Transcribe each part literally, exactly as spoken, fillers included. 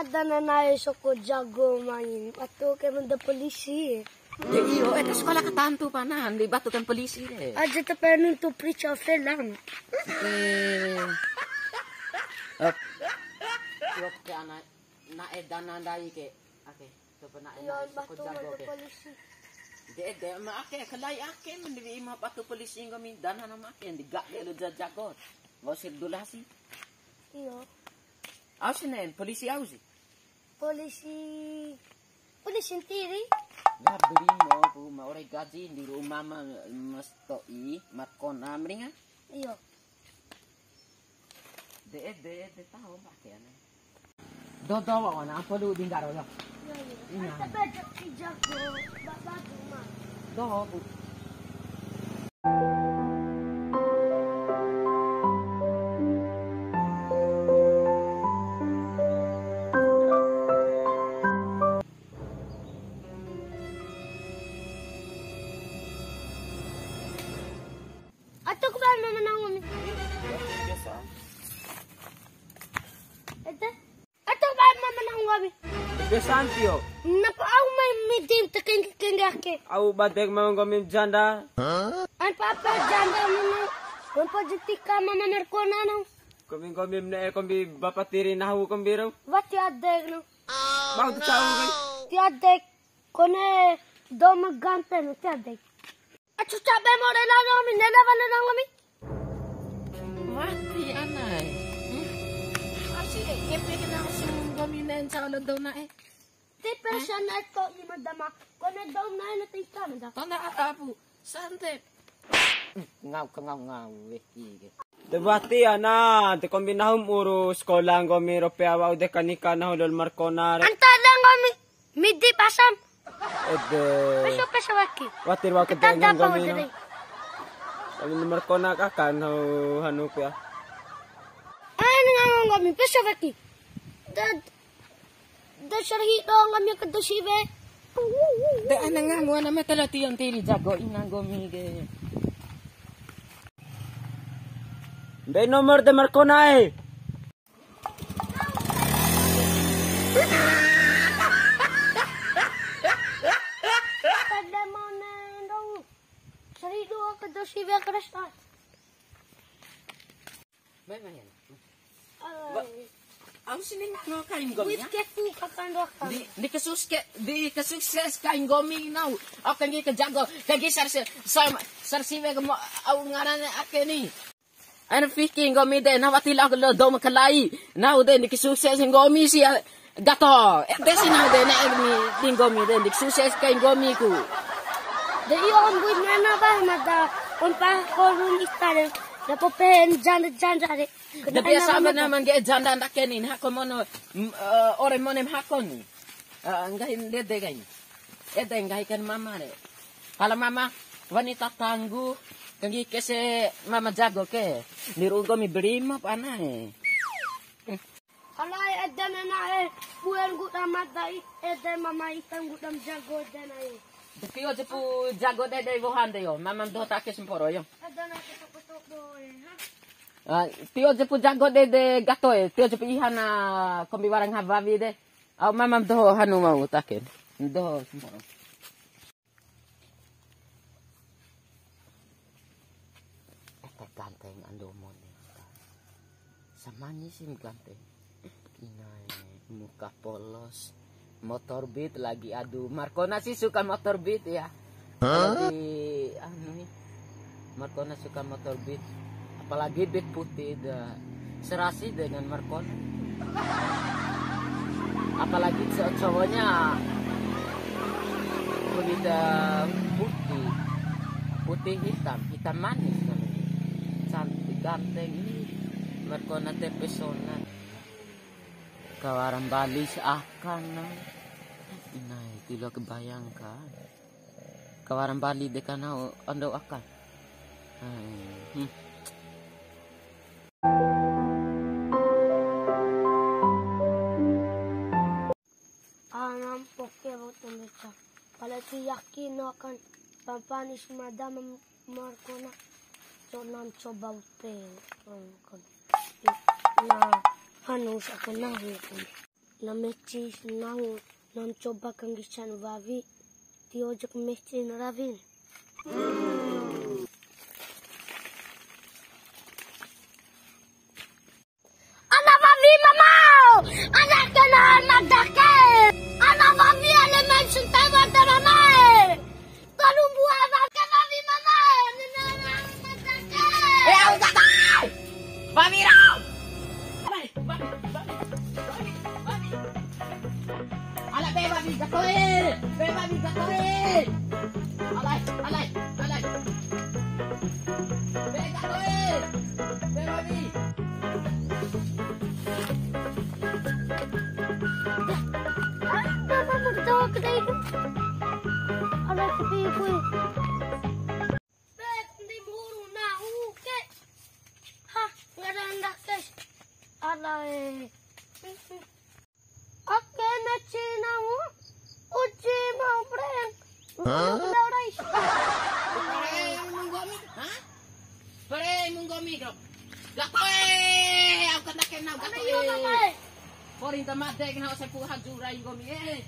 Dana na'e soko jago main. Batu ke menda polisi. De iyo, eh, ke sekolah ke tantu panan, di batu kan polisi de. Aja tepe nuntu perica film. Eh. Op. Iyo, ke ana, na'e dana ndai ke. Oke, to pernah. Iyo, enak soko batu jago menda ke polisi. De, de, ma ake, kalai ake, mendewi ima batu polisi nggomi dana nama ake, yang digak de lo jago. Nggak usah dulasi. Iyo. Au si nen, polisi au si? Polisi, polisi ntiri. Ya, beli mau, bu, mau ore gaji di rumah ma, mas to'i, Markona, mendingan? Iyo. De, de, de, tahu, Mbak, kayaknya. Dodo, Mbak, mana? Apa lu di Nggaro, ya? Iya, iya. Iya. Anta bajak si jago, Mbak, baju, Mbak. Doho, Bu. Ato ku ba mama nangomi. Biasa. Ete? Ato ba mama nangomi. Biasa, Tio. Napa au mai midin te kengge kengge ake? Au badek mau nggomi janda. Apa apa janda mama. Kompo jetika mama Markona nau. Kombi nggomi mene kombi bapa tiri nahu kombi rau. Wati adek nau. Bau tu cau kai. Ti adek. Kone dou ma ganteng ti adek. Acu cabe more lalo mi nele bale nangomi. Mati anai. Hmm? Asi e, epe kena sunggomi nen calo dou nae. Ti persiana to ima dama. Kone dou nae na tika mada. Tona apa, Bu? Santai. Ngau ke ngau ngau, weh, ike. Te wati ana, te kombi nahum uru sekolah nggomi ro pea wa'u de ka nika nahu lol Markona re. Anta ada nggomi midi pasam. Ede. Peso, peso waki. Wati wa'u ke tanda apa nggomi wajah no. Kami Markona kakan hau hanu pea. Ai, nggomi peso waki. Dad. Dasar hido nggomi ke dosi be. De ana ngamu ana mete latihan tiri jago ina nggomi ke. Be nomor de Markona e. Pada mau nendong. Sari dua ke dosi be keras. Mai, mai, ana. Ba-, au sini ngano kai nggomi, ya? Wit ke fu kakan doka. Di, di kesuske-, di kesukses kai nggomi nau. Au kanggi ke jago, kanggi sar se-, sam-, sar siwe ke mo-, au ngarane ake ni. Ana fiki nggomi de, na wati la lo dou makalai. Nau de, di kesukses nggomi si, ya. Gato, ede si nau de ne'e ni di nggomi de, di sukses kai nggomi ku. De iyo, om buin nana bah mada, om pa korun ita de, dapo pen janda-janda de. De biasa ba na mangge janda ndake ni, hako mono, mm, eh, ore mone hako ni. Eh, nggahi ndede kai ni. Ede nggahi kai mama de. Pala mama, wanita tangguh, kanggi kese mama jago ke. Ni ru'u nggomi beli ma pa anae. Alai ede na na'e, buen ngguda mada i, ede mama ita ngguda ma jago ede na'e. Tio jepu jago de dei wohan de yo, mama doho ta ake samporo yo. Ede na ke topo-topo e, ha? Ah, tio jepu jago de de gato e, tio jepu iha na kombi wara ngaha wawi de. Au mama doho hanu mau ta ake. Doho samporo. Ete ganteng ando mone. Samangi sim ganteng. Inae, muka polos. Motor Beat lagi, aduh, Markona sih suka motor Beat ya. Kalau di, anu nih, Markona suka motor Beat. Apalagi Beat putih, dah serasi dengan Markona. Apalagi cowok-cowoknya kulit, eh, putih, putih hitam, hitam manis namanya. Cantik, ganteng, ih, Markona te pesona. Kawara mbali seakan, nah. Nah, itu lo kebayangkan. Kawara mbali de kana ando aka. Hmm. Anam poke waktu mbeca. Pala ti yakin akan pampani sumada mem-, Markona. Conam coba upe. Nah, hanu sakana. Na meci nahu, na coba kanggisan wawi, tio jak meci na rawin. Ana wawi mamau, ana kena ana dake, ana wawi ale main suntai wada mamae. Tolu mbua wawi mama. Eh, au tak tahu. Babi rau. Babi, babi, babi, babi, babi. Ala be babi gatoe. Be babi gatoe. Alai, alai, alai. Be gatoe. Be babi. Ah, bapak bertawa kedai itu. Ala sepi gue. Bet, ndi mburu nahu ke. Hah, nggak ada hendak, guys. Alai. Oke, meci nahu. Uji mau prank. Hah? Udah, udah, ih. Prank munggomi, hah? Prank munggomi, bro. Gak, eh, aku kena, kena, gak, eh. Ayo, Mama, eh. Korinta mate kena, saya puha jurai nggomi, eh.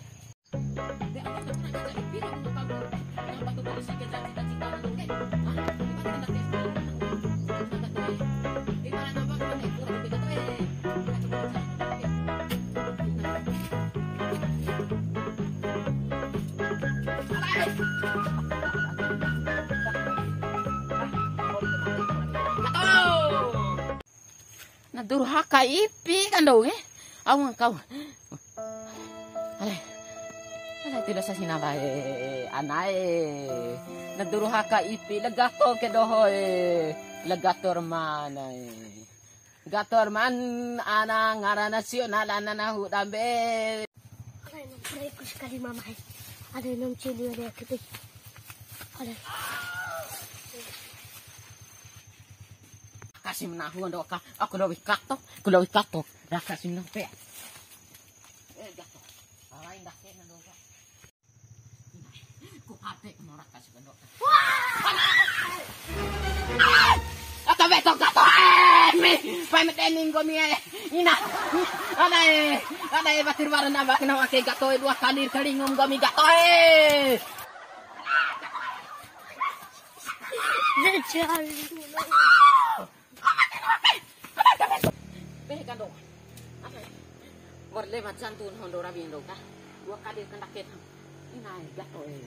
Na durhaka ipi kan dou, eh? Au ngkau. Ale. Ale, tidak sasina wae, anae. Na durhaka ipi, legato ke dohoe. Legator manae. Gator man ana ngarana sio na lana nahu dambe. Ada enam cili ada kita. Ada. Kasi menahu ando ka. Aku lawi kato, aku lawi kato. Raka sing pe. Eh, gato. Lain dah kena doka. Ku ade kena raka sing doka. Wah! Aka beto kato, eh, mi, pai me tening ko mi, eh. Ina. Ada, eh, ada, eh, batir baran abak kena wake gato, eh, dua kali kali ngom ko mi gato, eh. Be kando. Apa? Morle macan tu hondo rabi ndo ka. Dua kali kena ke. Ina gato e.